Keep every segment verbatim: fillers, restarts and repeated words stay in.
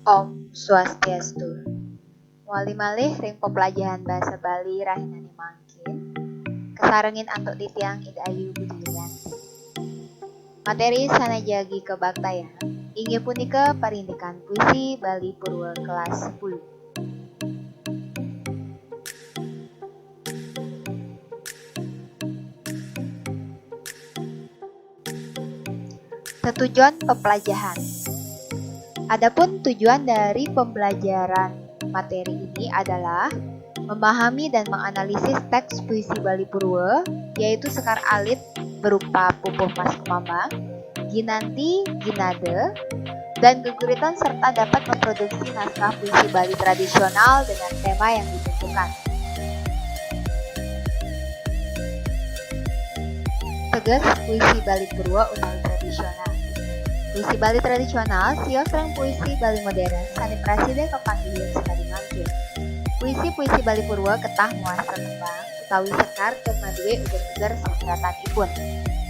Om Swastiastu. Muali malih ring peplajahan basa Bali rahinane mangkin, kasarengin antuk titiang Ida Ayu Budi Yulianti. Materi sane jagi kabaktayang inggih punika parindikan puisi Bali Purwa kelas sepuluh. Tetujon peplajahan. Adapun tujuan dari pembelajaran materi ini adalah memahami dan menganalisis teks puisi Bali Purwa, yaitu sekar alit berupa pupuh mas kumambang, ginanti, ginada, dan geguritan, serta dapat memproduksi naskah puisi Bali tradisional dengan tema yang ditentukan. Teges puisi Bali Purwa utawi tradisional. Puisi Bali tradisional sios ring puisi Bali modern sane prasida kapanggihin sakadi mangkin. Puisi-puisi Bali Purwa ketah mawasta tembang utawi sekar tur madue uger-uger sawigatanipun.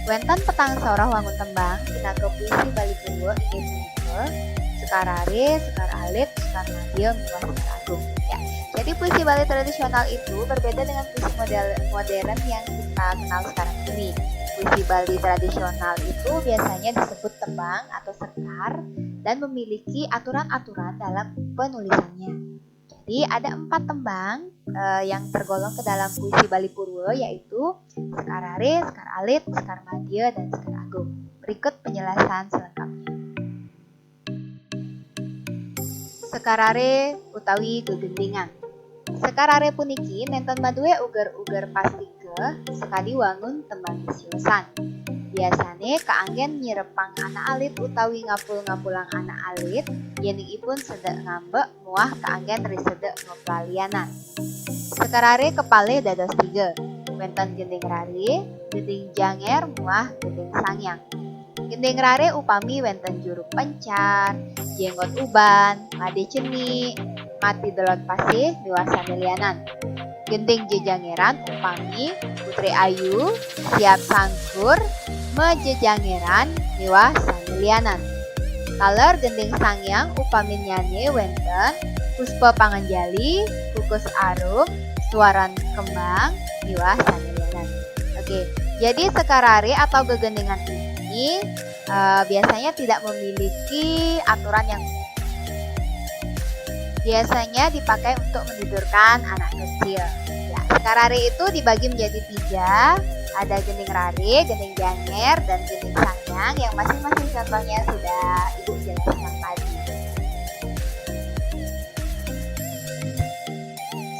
Wenten petang soroh wangun tembang pinaka puisi Bali Purwa inggih punika Sekar Rare, Sekar Alit, Sekar Madya, miwah Sekar Agung. Ya. Jadi puisi Bali tradisional itu berbeda dengan puisi model modern yang kita kenal sekarang ini. Puisi Bali tradisional itu biasanya disebut tembang atau sekar dan memiliki aturan-aturan dalam penulisannya. Jadi ada empat tembang eh, yang tergolong ke dalam puisi Bali Purwa, yaitu Sekar Rare, Sekar Alit, Sekar Madya, dan Sekar Agung. Berikut penjelasan selengkapnya. Sekar Rare utawi gegendingan. Sekar Rare puniki nenten madue uger-uger pastika sakadi wangun tembang siosan. Biasane kaanggen nyirepang anak alit utawi ngapul-ngapulang anak alit, yening ipun sedek ngambek muah kaanggen ri sedek maplalianan. Sekar Rare kapalih dados tiga. Wenten gending rare, gending janger, muah gending sangyang. Gending rare upami wenten juru pencar, jenggot uban, made cenik, mati delod pasih, miwah sane lianan. Gending jejangeran upami Putri Ayu, Siap Sangkur, Majejangeran, miwah sane lianan. Taler gending sangyang upaminyane wenten Puspa Panganjali, Kukus Arum, Suaran Kembang, miwah sane lianan. Oke, jadi sekar rare atau gegendingan ini eh, biasanya tidak memiliki aturan yang biasanya dipakai untuk menidurkan anak kecil. Ya, sekar rare itu dibagi menjadi tiga, ada gending rare, gending janger, dan gending sangyang yang masing-masing contohnya sudah Ibu jelaskan tadi.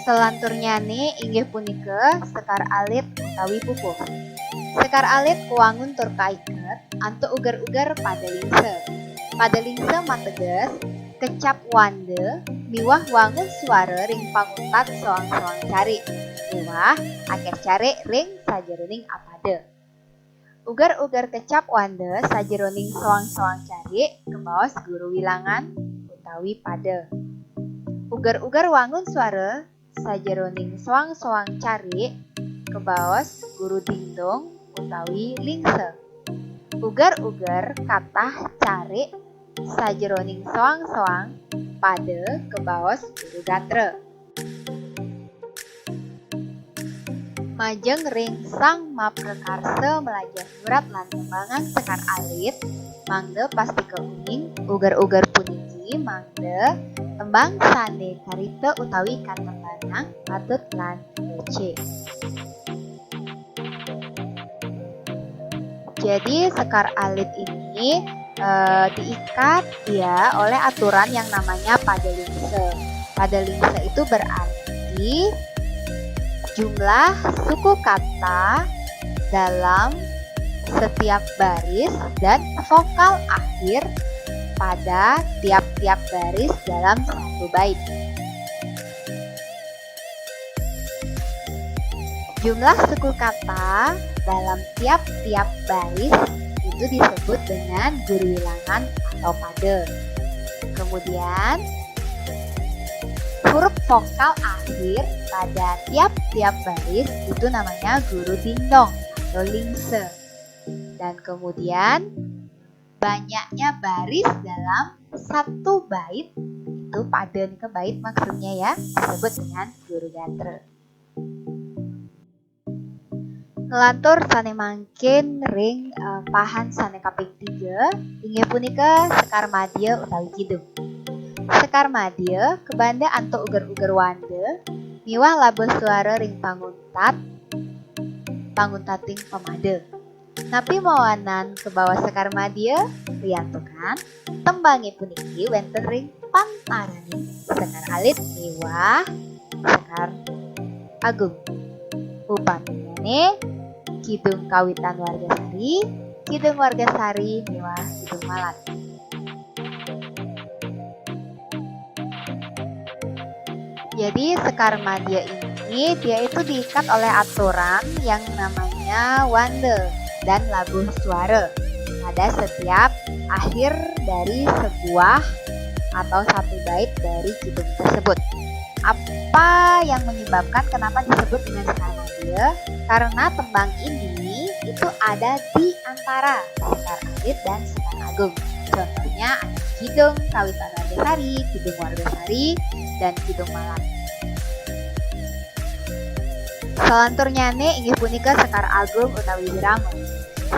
Selanturnyane inggih punika sekar alit utawi pupuh. Sekar alit kawangun tur kaiket antuk uger-uger pada lingsa. Pada lingsa mateges kecap wanda miwah wangun suara ring panguntat soang-soang carik miwah akeh carik ring sajeroning apada. Uger-uger kecap wanda sajeroning soang-soang carik kabaos guru wilangan utawi pada. Uger-uger wangun suara sajeroning soang-soang carik kabaos guru dingdong utawi lingsa. Uger-uger katah carik sajeroning soang-soang pada kabaos guru gatra. Majeng ring sang maprakarsa mlajah nyurat lan nembangang sekar alit, mangda pastika uning uger-uger puniki mangda tembang sane karita utawi katembangang patut lan becik. Jadi sekar alit ini eh, diikat dia oleh aturan yang namanya pada lingsa. Pada lingsa itu berarti jumlah suku kata dalam setiap baris dan vokal akhir pada tiap-tiap baris dalam satu bait. Jumlah suku kata dalam tiap-tiap baris itu disebut dengan guru wilangan atau pada. Kemudian, huruf vokal akhir pada tiap-tiap baris itu namanya guru dingdong atau lingsa. Dan kemudian, banyaknya baris dalam satu bait Itu pada nika bait maksudnya ya, disebut dengan guru gatra. Ngelantur sané mangkin ring eh, pahan sané kaping tiga, inggih punika sekar madya utawi kidung. Sekar madya kabanda antuk uger-uger wanda miwah labuh suara ring panguntat, panguntating pamada. Napi mawanan kabawa sekar madya? Riantukan, tembangé puniki wénten ring pantaraning sekar alit miwah sekar agung. Upaminyané Kidung Kawitan Wargasari, Kidung Wargasari miwah Kidung Malat. Jadi sekar madya ini dia itu diikat oleh aturan yang namanya wanda dan labuh suara pada setiap akhir dari sebuah atau satu bait dari kidung tersebut. Apa yang menyebabkan kenapa disebut dengan sekar madya? Karena tembang ini itu ada di antara sekar alit dan sekar agung. Contohnya ada Kidung Kawitan Wargasari, Kidung Wargasari, dan Kidung Malat. Salanturnyané inggih punika sekar agung utawi wirama.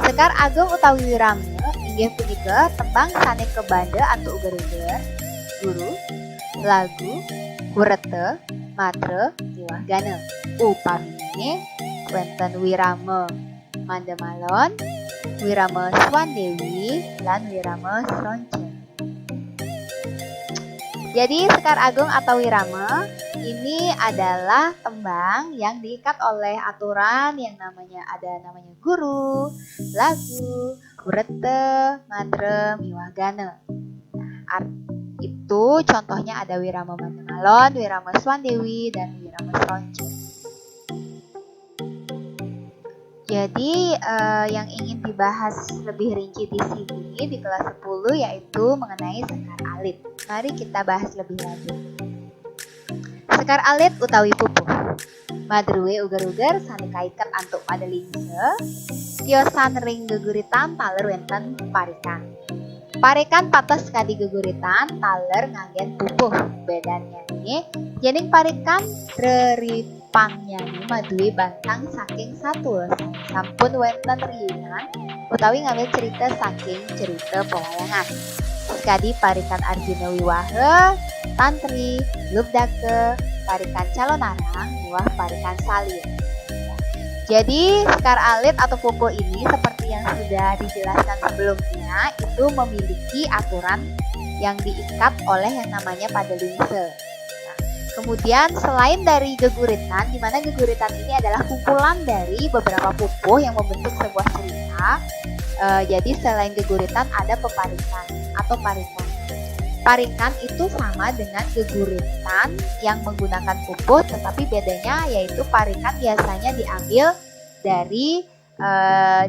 Sekar agung utawi wirama inggih punika tembang sané kabanda antuk uger-uger, guru, lagu, wreta, matra, miwah gana. Upaminané wénten wirama Mandamalon, wirama Swandewi, lan wirama Sronca. Jadi sekar agung atau wirama ini adalah tembang yang diikat oleh aturan yang namanya ada namanya guru, lagu, wreta, matra, miwah gana. Nah, art- itu contohnya ada wirama Mandamalon, wirama Swandewi, dan wirama Sronca. Jadi eh, yang ingin dibahas lebih rinci di sini di kelas sepuluh yaitu mengenai sekar alit. Mari kita bahas lebih lanjut. Sekar alit utawi pupuh. Madrué uger-uger sané kaiket antuk pada lingsa, tiosan ring geguritan taler wénten parikan. Parikan pateh kadi geguritan taler nganggén pupuh. Bédannyané, yéning parikan reripannyané madué bantang saking satua sané sampun wénten riinan utawi ngambil cerita saking cerita pewayangan. Sekadi parikan Arjuna Wiwaha, Tantri, Lubdaka, parikan Calonarang, miwah parikan Salir. Jadi, sekar alit atau pupuh ini seperti yang sudah dijelaskan sebelumnya, itu memiliki aturan yang diikat oleh yang namanya pada lingsa. Nah, kemudian selain dari geguritan, di mana geguritan ini adalah kumpulan dari beberapa pupuh yang membentuk sebuah cerita. Eh, jadi selain geguritan ada peparikan atau parikan. Parikan itu sama dengan geguritan yang menggunakan pupuh, tetapi bedanya yaitu parikan biasanya diambil dari eh,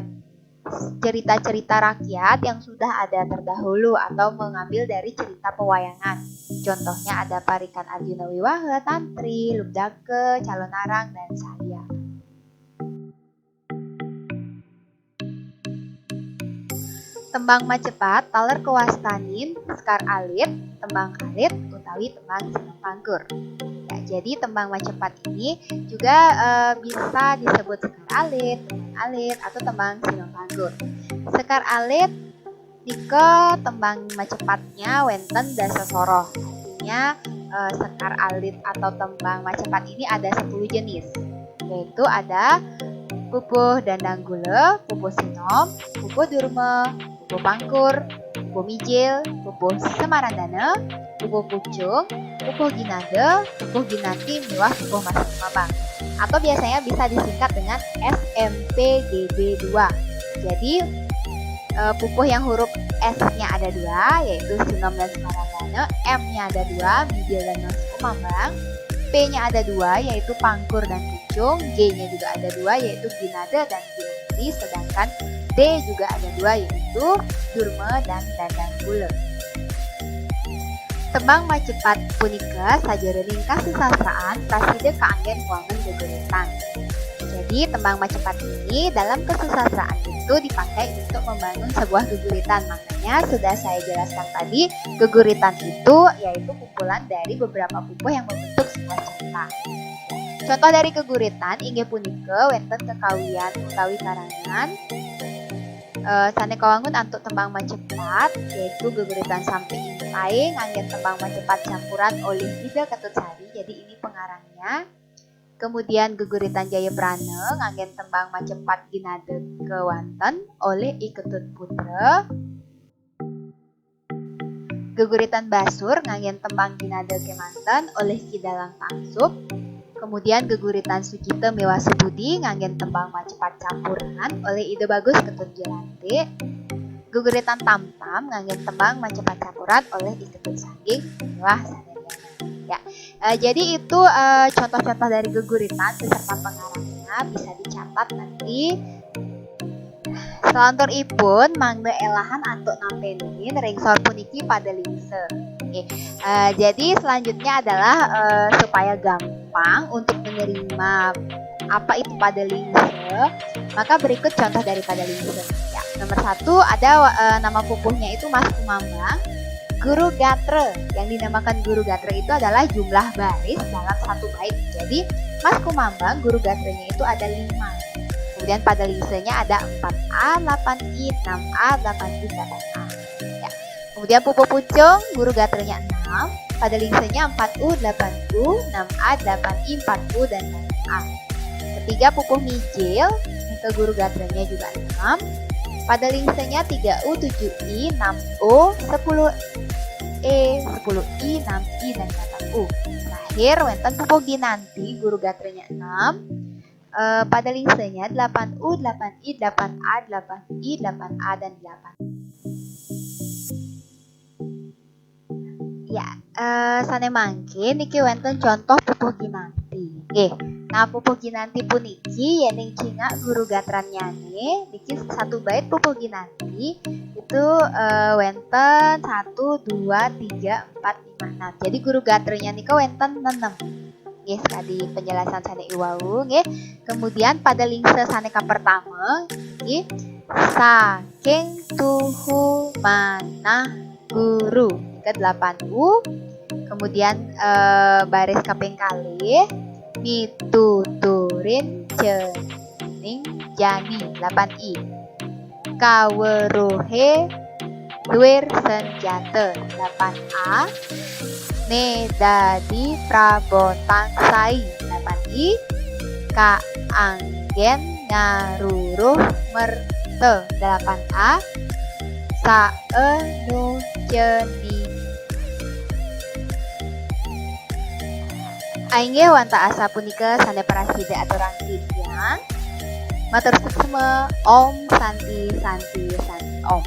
cerita-cerita rakyat yang sudah ada terdahulu atau mengambil dari cerita pewayangan. Contohnya ada Parikan Arjuna Wiwaha, Tantri, Lubdaka, Calonarang, dan Salir. Tembang macepat taler kawastanin sekar alit, tembang alit, utawi tembang sinempangkur. Ya, jadi tembang macepat ini juga eh, bisa disebut sekar alit, tembang alit, atau tembang sinempangkur. Sekar alit nika tembang macepatnya wénten dasa soroh. Artinya eh, sekar alit atau tembang macepat ini ada sepuluh jenis, yaitu ada pupuh dandang gula, pupuh sinom, pupuh durma, pupuh pangkur, pupuh mijil, pupuh semarandana, pupuh pucung, pupuh ginada, pupuh ginanti, miwah pupuh masing mabang. Atau biasanya bisa disingkat dengan S M P G B dua. Jadi eh, pupuh yang huruf S-nya ada dua, yaitu sinom dan semarandana, M-nya ada dua, mijil dan masing mabang, P-nya ada dua, yaitu pangkur dan pucung, G-nya juga ada dua, yaitu ginada dan ginanti, sedangkan D juga ada dua, yaitu durma dan dandang gula. Tembang macepat punika sajeroning kasusastraan prasida kaanggén wangun geguritan. Jadi Jadi, tembang macepat ini dalam kesusastraan itu dipakai untuk membangun sebuah geguritan. Makanya, sudah saya jelaskan tadi, geguritan itu yaitu kumpulan dari beberapa pupuh yang membentuk sebuah cerita. Contoh dari geguritan inggih punika wenten kekawian utawi karangan, eh, sane kawangun antuk tembang macepat, yaitu geguritan Sampi Intai nganggen tembang macepat campuran olih Ida Ketut Sari. Jadi, ini pengarangnya. Kemudian geguritan Jayaprana nganggen tembang macepat ginada kewanten olih I Ketut Putra. Geguritan Basur nganggen tembang ginada kemanten olih Ki Dalang Tangsup. Kemudian geguritan Sucita miwah Subudi nganggen tembang macepat campuran olih Ida Bagus Ketut Jolante. Geguritan Tamtam nganggen tembang macepat campuran olih I Ketut Sangging miwah sadayana. Ya, eh, jadi itu, eh, contoh-contoh dari geguritan beserta pengarangnya bisa dicatat nanti. Selanturipun, mangda elahan antuk nampenin ring sor puniki pada lingsa. Oke, eh, jadi selanjutnya adalah, eh, supaya gampang untuk menerima apa itu pada lingsa, maka berikut contoh dari pada lingsa. Ya, nomor satu ada, eh, nama pupuhnya itu Mas Kumambang. Guru gatra, yang dinamakan guru gatra itu adalah jumlah baris dalam satu bait. Jadi, Mas Kumambang guru gatranya itu ada lima. Kemudian pada lingsanya ada empat A, delapan I, enam A, delapan I, delapan A. Ya. Kemudian pupuh pucung, guru gatranya enam, pada lingsanya empat U, delapan U, enam A, delapan I, empat U, dan delapan A. Ketiga pupuh mijil, nika guru gatranya juga enam, pada lingsanya tiga U, tujuh I, enam O, sepuluh E, sepuluh I, enam I, dan delapan U. Terakhir, wenten pupuh ginanti, guru gatranya enam, eh, pada lingsanya delapan U, delapan I, delapan A, delapan I, delapan A, dan delapan. Ya, eh, sane mangkin niki wenten contoh pupuh ginanti. Nggih. Nah, pupuh ginanti puniki yening cingak guru gatrannyane niki satu bait pupuh ginanti itu, eh, wenten satu, dua, tiga, empat, lima, enam. Jadi guru gatranya nika wenten enam. Nggih, sekadi penjelasan sane iwau, nggih. Kemudian pada lingsa sane kapertama, nggih, saking tuhu manah guru. Nika delapan U. Kemudian, eh, baris kaping kalih, mituturin cening jani, delapan I. Kaweruhe luir senjata, delapan A. Ne dadi prabotang sai, delapan I. Kaanggen ngaruruh merta, delapan A. Saenuceni. Ainggih wantah asapunika sane prasida aturang titiang. Matur suksma, Om Santi, Santi, Santi, Om.